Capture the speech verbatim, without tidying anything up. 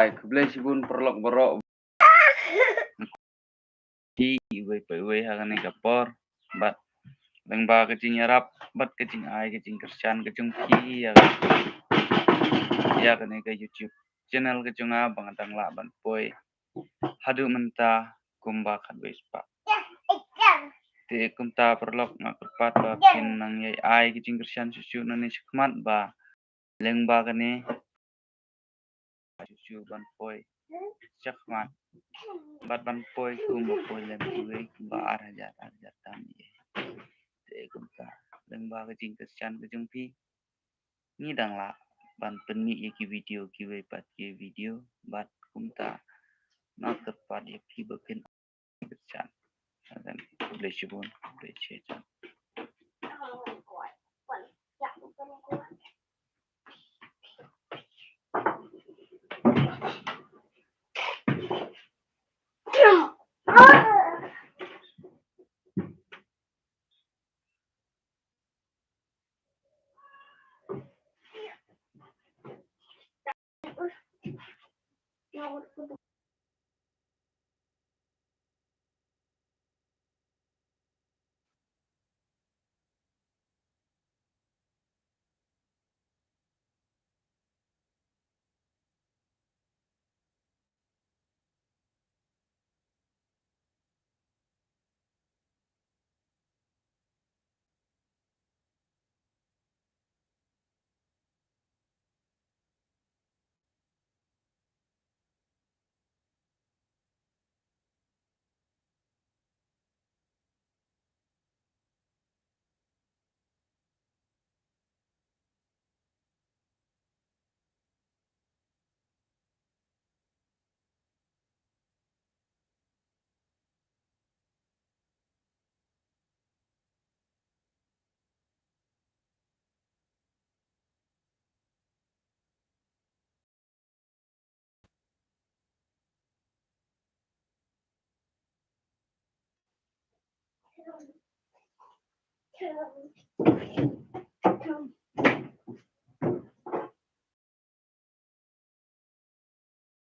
Ai, khublei shibun paralok baroh. Phi iwei pa iwei ha kane ka por bad lyngba ka jingïarap bad ka jingai ka jingkyrshan ka jong phi ïa ka, ïa kane ka YouTube channel ka jong nga ba nga dang lah ban poi haduh mynta kumba khatwei spah. Te kumta paralok nga kyrpad ba phin nang ïai ai ka jingkyrshan shuh shuh nangne shakhmat ba lyngba kane shuh shuh ban poi shakhmat bad ban poi kumba poi lem kiwei kumba ar hajar ar hajar tam ïa. Te kumta lyngba ka jingkyrshan ka jong phi ngi dang lah ban pynmih ïa ki video kiwei pat ki video bad kumta nga kyrpad ïa phi ba phin kyrshan. Khublei shibun, khublei shibun.